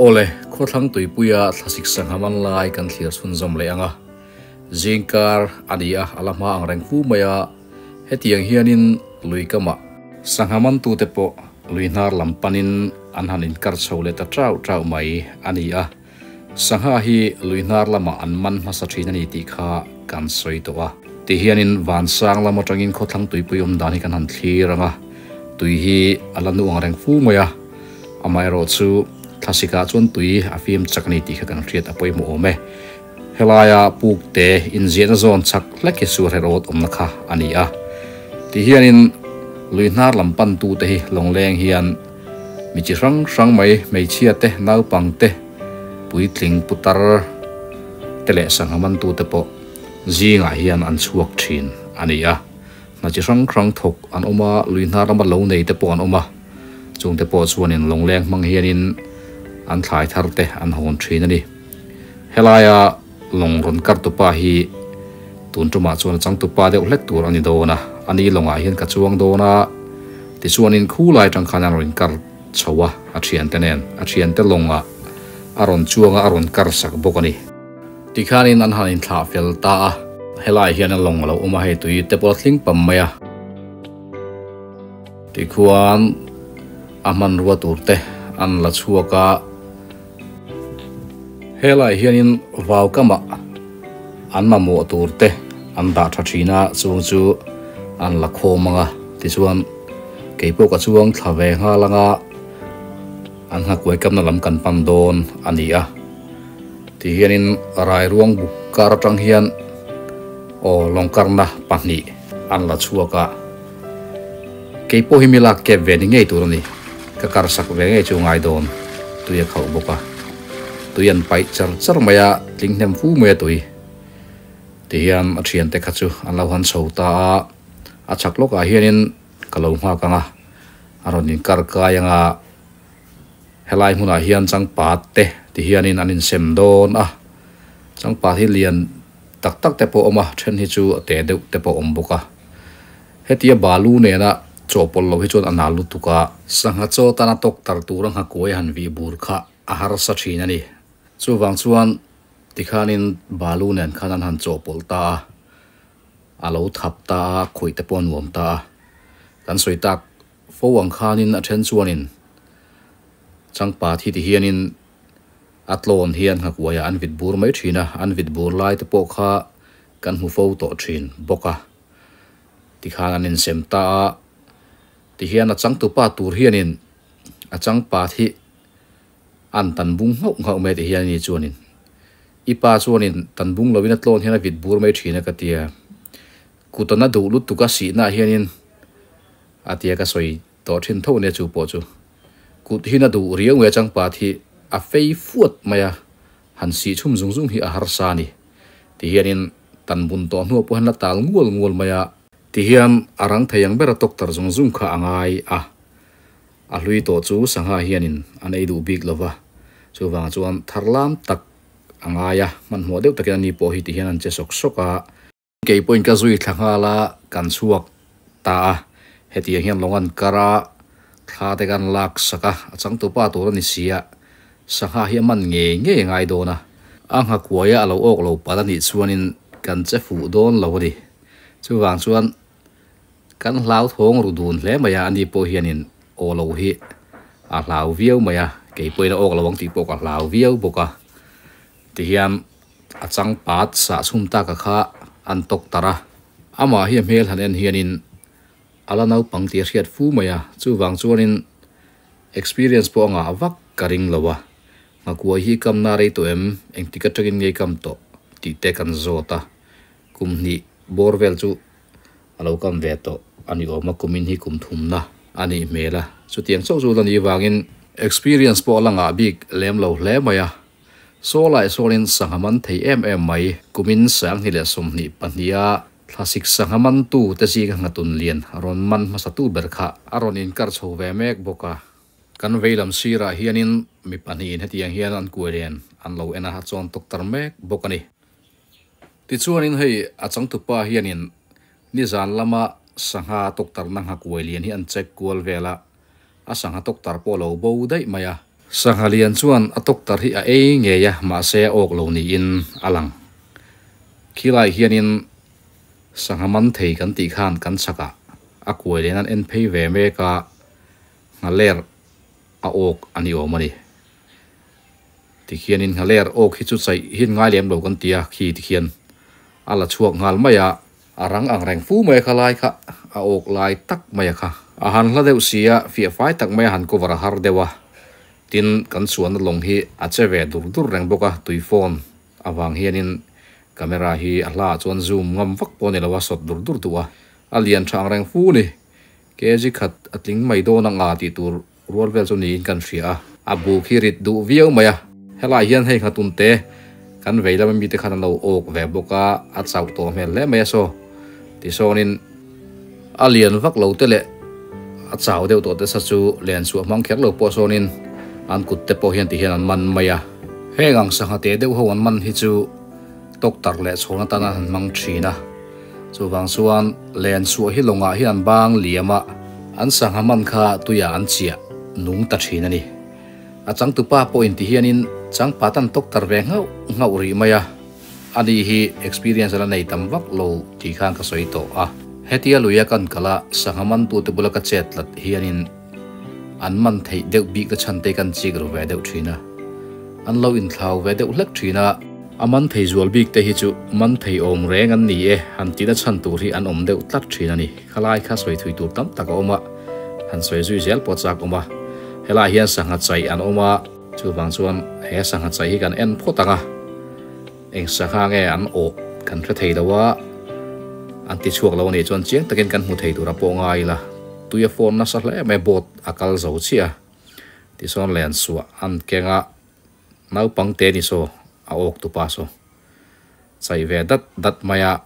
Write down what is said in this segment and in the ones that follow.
Awle, khawthlang tuipuia thlasik sangha man lai kan thlir chhunzawm leh ang a. Zingkar a ni a, a la hma ang reng fu mai a. Hetiang hianin lui kamah sangha mantute pawh lui hnar lam panin an han inkar chho leh ta chau chau mai a ni a. Sangha hi lui hnar lamah an man hmasa thin a ni tih kha kan sawi tawh a. Tihianin vansang lam atangin khawthlang tuipui awm dan hi kan han thlir ang a, tui hi a la nu ang reng fu mai a. Amaherawhchu thlasikah chuan tui a fim chak a ni tih kha kan hriat a pawimawh awm e. Helaia puk te inziahna zawn chak hlek hi suar herawt awmna kha a ni a. Tihianin lui hnar lam pantute hi lawngleng hian mi chi hrang hrang mai, hmeichhia te, naupang te, puitling putar te leh sangha mantute pawh zingah hian an chhuak thin a ni a. Hna chi hrang hrang thawk an awm a, lui hnar lama lo nei te pawh an awm a. Chungte pawh chuanin lawngleng hmang hianin an thlai thar te an hawn thin a ni. Helaia lawng rawn kar tupa hi tun tumah chuan a changtupa deuh hlek tur a ni dawn a, a ni lawngah hian ka chuang dawn a, tichuanin khulai atang khan a rawn kar chho a, a thiante nen, a thiante lawngah a rawn chuang a, a rawn kar sak bawk a ni. Tikhanin an han inthlah fel ta a, helaiah hian a lawng a lo awm a, hei tui te pawh a tling pam mai a. Tikhuan a hmanrua tur te an la chhuak a. Helaiah hianin vau kamah an mamawh tur te an dah tha thin a, chung chu an la khawm ang a, tichuan kei pawh ka chuang thla ve nghal ang a, an nghakuai kamna lam kan pan dawn a ni a. Tihianin Rairuang buk kar atang hian aw lawngkarna pahnih an la chhuak a, kei pawh hi mi lak kep ve ni ngei tur a ni, ka karsak ve ngei chu ngai dawn tui a khauh bawk a, tui an paih char char mai a, tling hnem fu mai a tui. Tihian a thiante kha chu an lo han chho ta a, a chhak lawkah hianin ka lo nghak ang a, a rawn inkar kai ang a. Helai hmunah hian changpat te ti hianin an insem dawn a, changpat hi lian tak tak te pawh a awm a, then hi chu a te deuh te pawh a awm bawk a. Hetia balu nena chawhpawlh loh hi chuan a nal lutuk a. Sangha chaw tana tawk tar tura nghakuai han vih bur kha a harsa thin a ni. Chuvang chuan tikhanin balu nen khan an han chawhpawlh ta a, a lo thap ta a, khawih te pawh a nuam ta a. Kan sawi tak Fo ang khanin a then chuanin changpa thi ti hianin a tlawn hian nghakuaiah an vit bur mai thin a, an vit bur lai te pawh kha kan hmu fo tawh thin bawk a. Tikhan an insem ta a, tihian a changtupa tur hianin a changpa thi an tan bung nghauh nghauh mai ti hian ani chuanin i pa chuanin tan bung lovin a tlawn hian a vit bur mai thin a ka tia. Kutana duh lutuk a sihnaah hianin A tia ka sawi tawh thin tho nia chu pawh chu. Kut hi na duh riau nge changpat hi a fei fuat mai a, han sih chhum zung zung hi a harsa a ni. Ti hianin tan bun tawh hnuah pawh hian la tal ngual ngual mai a. Ti hian a rang thei ang bera tawktar zung zung kha a ngai a. A hlui tawh chu sangha hianin an ei duh bik lo va, chuvang chuan tharlam tak a ngai a, hmanhmawh deuh takin ani pawh hi ti hian an che sawk sawk a. Kei pawhin ka zui thla nghal a, kan chhuak ta a, hetiang hian lawng an kar a, thla te kan lak sak a, a changtupa tur a ni si a, sangha hi a man ngei ngei a ngai dawn a, a nghakuai a a lo awk lo palh a nih chuanin kan che fuh dawn lo a ni. Chuvang chuan kan hlauthawng ru dun hle mai a, ani pawh hianin aw lo hi a hlau viau mai a, kei pawhin a awk lo ang tih pawh ka hlau viau bawk a, tihian A changpat sah chhum taka kha an tawk tar a, amah hi a hmel han en hianin a la naupang tih a hriat fu mai a, chuvang chuanin experience pawh a ngah vak ka ring lo a, nghakuai hi kam na rei tawh em, engtik atangin ngei kam tawh tih te kan zawt a, kum hnih bawr vel chu a lo kam ve tawh a ni awm a, kumin hi kum thumna a nih hmel a, chutiang chauh chu la nih vangin experience pawh a la ngah bik lem lo hle mai a. Saw lai sawlin sangha man thei em em mai. Kumin 2022 a thlasik sangha mantu te zinga nghatun lian rawn man hmasatu ber kha a rawn inkar chho ve mek bawk a. Kan veilam sirah hianin mi pahnihin hetiang hian an kuai lian an lo en a, a chuan tawk tar mek bawk a ni. Tichuanin hei a changtupa hianin nizan lama sangha tawk tarna nghakuai lian hi an check kual vel a, a sangha tawk tar pawh a lo bo daih mai a. Sangha lian chuan a tawktar hi a ei ngei a mahse a awk lo niin a lang. Khilai hianin sangha man thei kan tih khan kan chhakah a kuai len an en phei ve mek a, nghaler a awk a ni awm a ni. Tikhianin nghaler awk hi chu chaih hian ngai lem lo kan ti a, khi tikhian a la chhuak nghal mai a. A rang ang reng fu mai a kha lai kha a awk lai tak mai a kha. A han hla deuh si a, fiah fai tak mai a han cover a har deuh a. Tin, kan chuanna lawng hi a che ve dur dur reng bawk a, tui phone avang hianin camera hi a hlaah chuan zoom ngam vak pawh a ni lo a, sawt dur dur duh a. A lian tha ang reng fu ni. Kg khat a tling mai dawn ang a tih tur rual vel chu niin kan hria a. A buk hi rit duh viau mai a. Helai hian hei nghatun te kan vei lama mite khan an lo awk ve bawk a, a chauh tawh hmel hle mai a saw. Tisawnin a lian vak lo te leh a chau deuh tawh te sa chu len chhuah hmang kher lo pawh sawnin an kut te pawh hian ti hian an man mai a. Heng ang sangha te deuh ho an man hi chu tawktar leh chhawn atan an han hmang thin a. Chuvang chuan len chhuah hi lawngah hian an bang liam a, an sangha man kha tuiah an chiah nung ta thin a ni. A changtupa pawh inti hianin changpat an tawktar ve nghauh nghauh rih mai a, ani hi experience a la nei tam vak lo tih khan ka sawi tawh a. Hetia luia kan kal a, sangha mantute bula ka chet tlat hianin an man theih deuh bik na chhan te kan chik ru ve deuh thin a, an lo inthlau ve deuh hlek thin a. A man thei zual bik te hi chu man thei awm reng an ni e, han tihna chhan tur hi an awm deuh tlat thin a ni. Khalai kha sawi thui tur tam tak a awm a, han sawi zui zel pawh chak awm a. Helaiah hian sangha chaih an awm a, chuvang chuan he sangha chaih hi kan en phawt ang a, eng sangha nge an awh kan hre thei lo a, an ti chhuak lo a nih chuan chiang takin kan hmu thei tur a pawh ngai ila. Tui a fawn nasa hle mai boat a kal zo chiah a, tisawn len suah an keng a. Naupang te ni saw a awk tupa saw chaih ve dat dat mai a,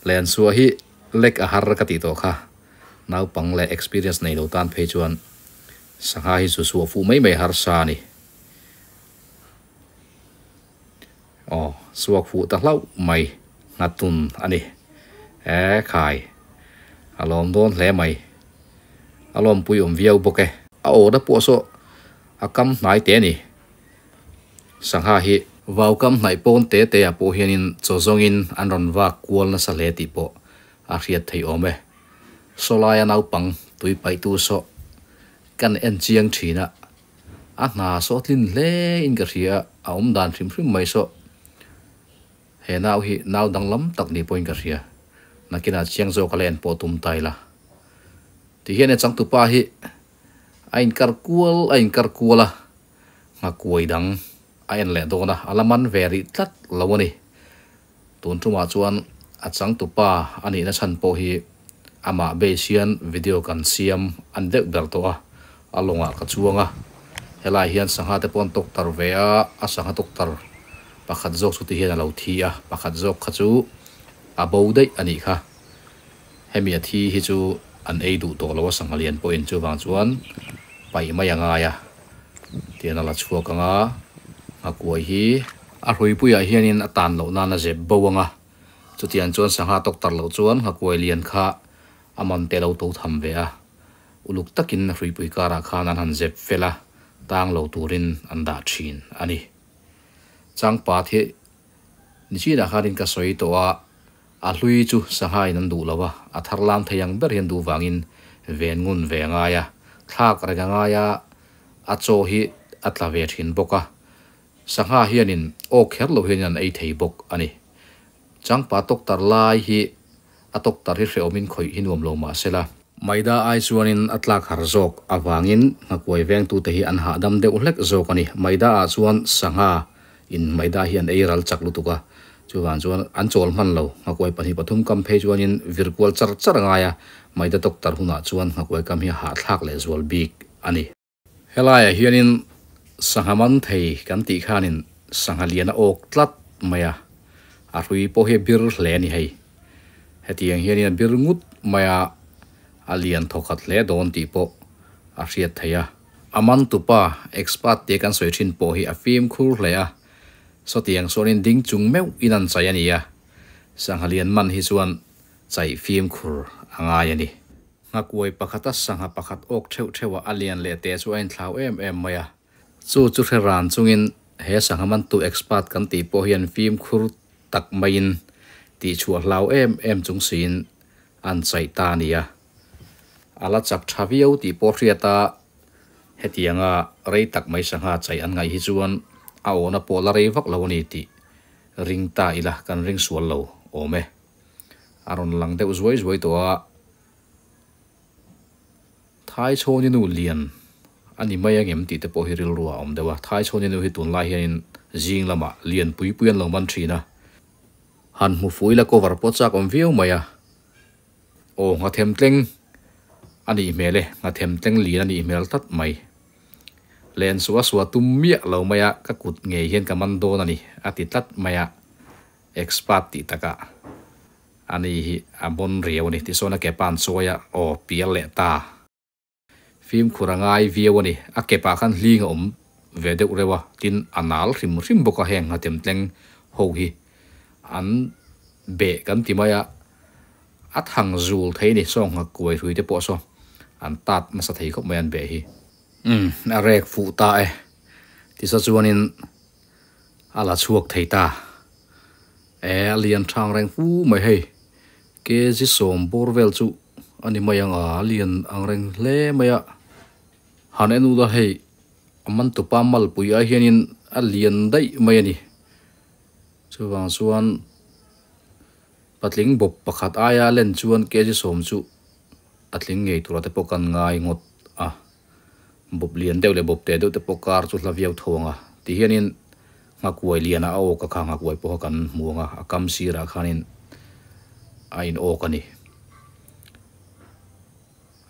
len chhuah hi lek a har ka tih tawh kha, naupang leh experience nei lo tan phei chuan sangha hi chu chhuah fuh mai mai harsa a ni. Aw chhuak fuh ta hlauh mai nghatun a ni. E khai a lawm dawn hle mai, a lawmpui awm viau bawk e. A aw na pawh saw A kam hnai te a ni. Sangha hi vau kam hnaih pawn te te ah pawh hianin chaw zawngin an rawn vak kual nasa hle tih pawh a hriat theih awm e. Sawlaia naupang tui paihtu saw kan en chiang thin a, a hna saw tlin hle in ka hria a, a awm dan hrim hrim mai saw. He nau hi nau danglam tak ni pawhin ka hria. Nakinah chiang zawk a la en pawh tum ta ila. Tihian e changtupa hi A inkar kual a inkar kual a, nghakuai dang a en leh dawn a, a la man ve rih tlat lo a ni. Tun tumah chuan a changtupa a nihna chhan pawh hi amah base hian video kan siam a ni deuh ber tawh a, a lawngah ka chuang a, helai hian sangha te pawh an tawktar ve a, a sangha tawktar pakhat zawk chu ti hian a lo thi a, pakhat zawk kha chu a bo daih a nih kha. Hemi a thi hi chu an ei duh tawh lo a sangha lian pawhin chuvang chuan paih mai a ngai a tian a la chhuak ang a, nghakuai hi a hruipuiah hianin a tan loh nan a zep bo ang a, chutiang chuan sangha tawk tar loh chuan nghakuai lian kha a man te lo to tham ve a, uluk takin a hruipui karah khan an han zep fel a, tang lo turin an dah thin a ni. Changpat hi nichinah khanin ka sawi tawh a. A hlui chu sanghain an duh lo a, a thar lam thei ang ber hian duh vangin ven ngun ve a ngai a, thlak reng a ngai a, a chaw hi a tla ve thin bawk a, sangha hianin awk kher lo hianin an ei thei bawk a ni. Changpa tawktar lai hi a tawktar hi hrehawmin khawih hi nuam lo mah sela. Maida ai chuanin a tlak har zawk avangin nghakuai vengtute hi an hahdam deuh hlek zawk a ni. Maida ah chuan sangha In Maida hi an ei ral chak lutuk a, chuvang chuan an chawl hman lo. Nghakuai pahnih pathum kam phei chuanin vir kual char char a ngai a, Maida doctor hunah chuan nghakuai kam hi a hahthlak leh zual bik a ni. Helaiah hianin sangha man thei kan tih khanin sangha lian a awk tlat mai a, a hrui pawh hi a bir hle a ni hei. Hetiang hianin a bir ngut mai a, a lian thawkhat hle dawn tih pawh a hriat theih a. A man tupa, expert tia kan sawi thin pawh hi a fimkhur hle a, sawtiang chuanin ding chung meuh in an chai a ni a, sangha lian man hi chuan chai fimkhur a ngai a ni. Nghakuai pakhata sangha pakhat awk theuh theuhah a lian leh te chu a inthlau em em mai a. Chu chu hre ran chungin he sangha mantu expert kan tih pawh hian fimkhur tak maiin tihchhuah hlau em em chung siin an chaih ta a ni a. A la chak tha viau tih pawh hriat a, hetianga rei tak mai sangha chaih an ngaih hi chuan a awhna pawh la rei vak lo a ni tih ring ta ila kan ring sual lo awm e. A rawn lang deuh zuai zuai tawh a. Thaichhawni nu lian a ni mai angem tih te pawh hi rilru a awm deuh a. Thaichhawni nu hi tunlai hianin zing lamah lian pui pui an lo man thin a. Han hmu fuh ila cover pawh chak awm viau mai a. Aw nghathem tleng a nih hmel e, nghathem tleng lian a nih hmel tlat mai. Len suah suah tum miah lo mai a, ka kut ngei hian ka man dawn a ni a ti tlat mai a. Expert tih takah ani hi a bawn riau a ni. Tisawn a ke pan chawi a, aw pial leh ta. Fimkhur a ngai viau a ni. A kepah khan hling a awm ve deuh reuh a, tin a nal hrim hrim bawk a heng nghatem tleng ho hi an beh kan ti mai a, a thang zul thei a ni. Saw nghak kuai hrui te pawh saw an tat nasa thei khawp mai an beh hi. Umm a rek fuh ta e. Tisa chuanin A la chhuak thei ta. E, a lian thang reng fu mai hei. Kg 10 bawr vel chu a ni mai ang a, a lian ang reng hle mai a. Han en ula hei, a man tupa malpui ai hianin a lian daih mai a ni. Chuvang chuan patling bawp pakhat aia len chuan kg 10 chu a tling ngei tura te pawh kan ngai ngawt a. Bawp lian deuh leh bawp teh deuh te pawh kar chu hla viau tho ang a. Ti hianin nghakuai lian a awk a kha nghakuai pawh kha kan hmu ang a, a kam sirah khanin a in awk a ni.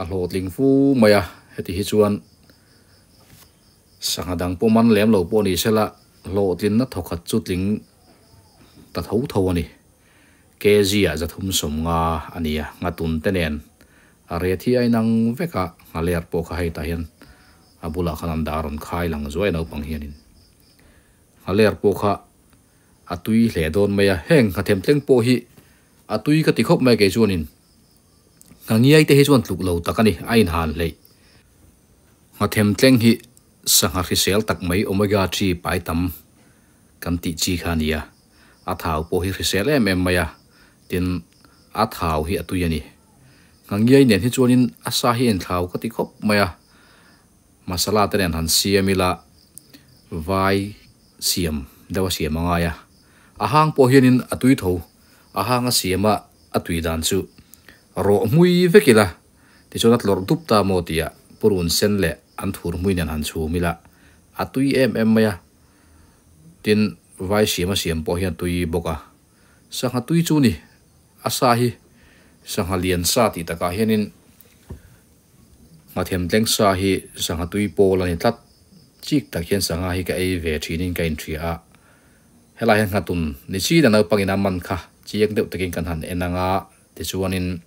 A hlawhtling fu mai a, heti hi chuan sangha dang pawh man lem lo pawh ni sela hlawhtlinna thawkhat chu tling ta tho tho a ni. Kg ah 350 a ni a, nghatun te nen A ret hi a inang vek a, nghaler pawh kha hei tah hian a bulah khan an dah rawn khai lang zuai naupang hianin nghaler pawh kha a tui hle dawn mai a, heng nghathem tleng pawh hi a tui ka ti khawp mai kei chuanin nghangiai te hi chuan tluk lo tak a ni a inhan hleih. Nghathem tleng hi sangha hrisel tak mai omega 3 pai tam kan tih chi kha a ni a, a thau pawh hi hrisel em em mai a, tin a thau hi a tui a ni. Ngangiai nen hi chuanin a sa hi a inthlau ka ti khawp mai a, masala te nen han siam ila vai siam deuh a siam a ngai a, a hang pawh hianin a tui tho, a hang a siam a a tui dan chu rawh hmui vek ila tichuan a tlawrh dup ta maw tia purun sen leh an thur hmui nen han chhum ila a tui em em mai a, tin vai siam a siam pawh hian tui bawk a, sangha tui chu ni. A sa hi sangha lian sa tih takah hianin nghathem tleng sa hi sangha tui pawl a ni tlat. Chik tak hian sangha hi ka ei ve thinin ka inhria a, helai hian nghatun ni chin a naupangin a man kha chiang deuh takin kan han en ang a, tichuanin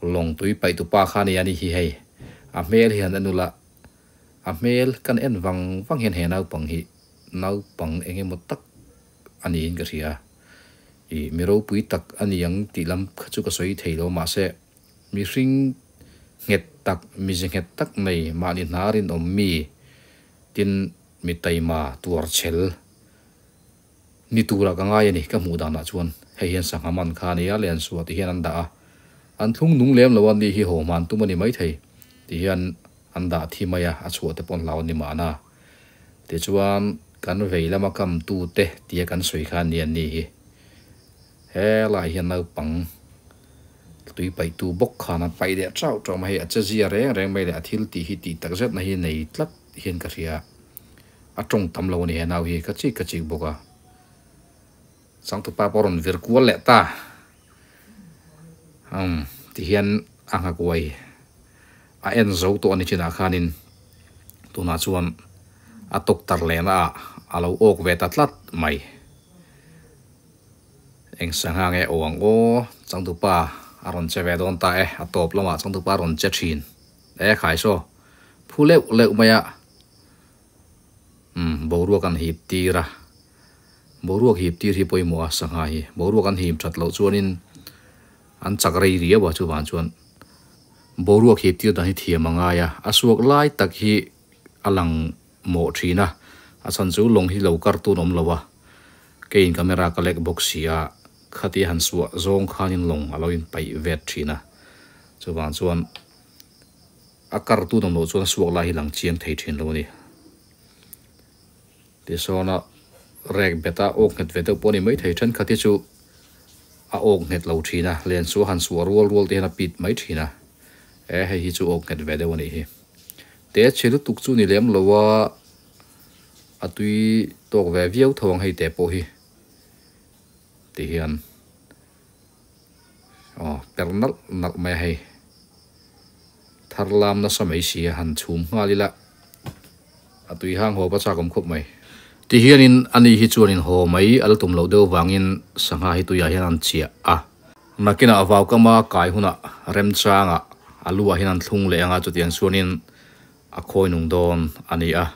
lawng tui paih tupa kha a ni a ni hi hei a hmel hi han en ula a hmel kan en vang vang hian he naupang hi naupang eng emaw tak a niin ka hria. Ih, mi ropui tak a ni ang tih lam kha chu ka sawi thei lo mahse mihring nghet tak, mize nghet tak nei mahni hna rinawm mi tin mi taima tuar chhel ni turah ka ngai a ni ka hmuh danah chuan hei hian sangha man kha a nia Liansuah ti hian an dah a, an thlung nung lem lo a ni hi haw hman tum a ni maithei ti hian an dah thi mai a, a chhuah te pawh an hlau a ni mahna. Tichuan, kan vei lama kamtute tia kan sawi kha nia ni hi. Helai hian naupang tui paihtu bawk khan a paih leh chauh chauh mai hei a che zia reng reng mai leh a thil tih hi tih tak zetna hi nei tlat hian ka hria. A tawng tam lo a ni he nau hi ka chik ka chik bawk a. Changtupa pawh a rawn vir kual leh ta. Umm tihian a nghakuai a en zo tawh a ni chinah khanin tunah chuan a tawktar lehna ah a lo awk ve ta tlat mai. Eng sangha nge aw ang aw changtupa a rawn che ve dawn ta e a tawp lamah changtupa a rawn che thin e khai saw phu leuh leuh mai a umm boruak an hip tir a boruak hip tir hi pawimawh a sangha hi boruak an him that loh chuanin An chak rei riau a chuvang chuan boruak hi tir dan hi thiam a ngai a, a suak lai tak hi a lang mawh thin a, a chhan chu lawng hi lo kar tun awm lo a, keiin camera ka lek bawk si a, khatia han suah zawng khanin lawng a lo in paih vet thin a, chuvang chuan a kar tun awm loh chuan a suak lai hi lang chiang thei thin lo a ni. Tisawn a rek bet a awk nghet ve deuh pawh a ni maithei thenkhat hi chu a awk nghet lo thin a, len chu a han suah rual rual te hian a pit mai thin a, e hei hi chu awk nghet ve deuh a nih hi. Te chhe lutuk chu ni lem lo a, a tui tawk ve viau tho ang hei te pawh hi ti hian aw per nalh nalh mai a hei thar lam nasa mai si a han chhum nghal ila. A tui hang haw va chak awm khawp mai. Ti hianin ani hi chuanin haw mai a la tum loh deuh vangin sangha hi tuiah hian an chiah a. Nakinah vaukama kai hunah remchangah a luah hian an thlung leh anga chutiang chuanin a khawi nung dawn a ni a.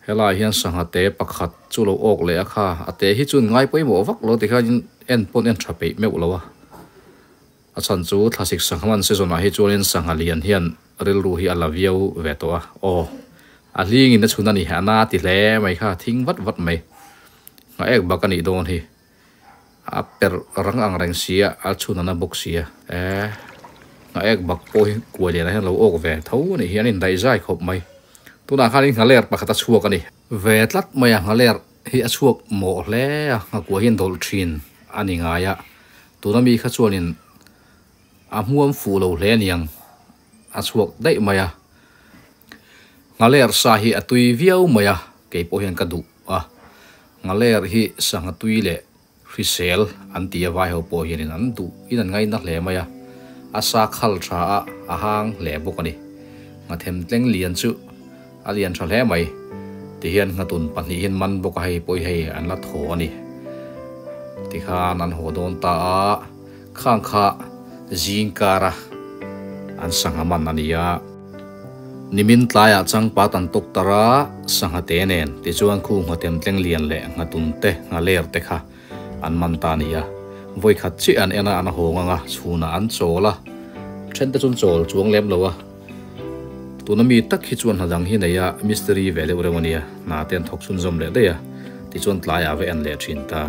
Helaiah hian sangha te pakhat chu lo awk leh a kha, a te hi chuan ngai pawimawh vak lo tikhianin en pawn en tha peih meuh lo a. A chhan chu thlasik sangha man season ah hi chuanin sangha lian hian rilru hi a la viau ve tawh a, aw a hling in a chhun a ni, a na ti hle mai kha, thing vat vat mai, nghaek bak a nih dawn hi, a per rang ang reng si a, a chhun a na bawk si a, e nghaek bak pawh hi kuai lian ah hian a lo awk ve tho a nih hi, an indaih zai khawp mai, tunah khan in nghaler pakhat a chhuak a ni. Ve tlat mai a, nghaler hi a chhuak mawh hle a, nghakuai hian dawlh thin a ni ngai a, tuna mi kha chuanin a hmuam fuh lo hle aniang a chhuak daih mai a, nghaler sa hi a tui viau mai a, kei pawh hian ka duh a, nghaler hi sangha tui leh hrisel an ti a vai ho pawh hianin an duh in an ngaina hle mai a, a sa khal tha a, a hang hle bawk a ni. Nghathem tleng lian chu a lian tha hle mai tihian nghatun pahnihin man bawk a hei pawh hi hei an la thaw a ni. Tikhan an haw dawn ta a, khang kha zing kara an sangha man a ni a. Nimin tlaiah changpat an tawk tar a, sangha te nen tichuan khu nghatem tleng lian leh nghatun te nghaler te kha an man ta a ni a. Vawikhat chiah an en a, an haw ngang a, chhunah an chawl a, then te chuan chawl chuang lem lo a. Tuna mi tak hi chuan hna dang hi nei a, mystery ve deuh reuh a nia, hna te an thawk chhunzawm leh daih a, tichuan tlaiah va en leh thin ta.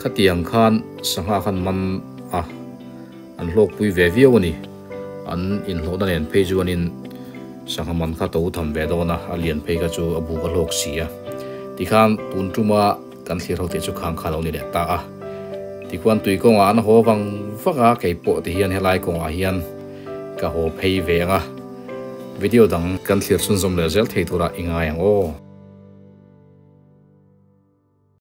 Khatiang khan sangha khan man a, an hlawkpui ve viau a ni. An inhlawhna nen phei chuanin sangha man kha to tham ve dawn a, a lian phei kha chu a buk a hlawk si a. Tikhan tun tuma kan thlir ho tih chu khang kha lo ni leh ta a. Tikhuan tui kawngah an haw vang vang a, kei pawh ti hian helai kawngah hian ka haw phei ve ang a. Video dang kan thlir chhunzawm leh zel thei turah i ngai ang aw.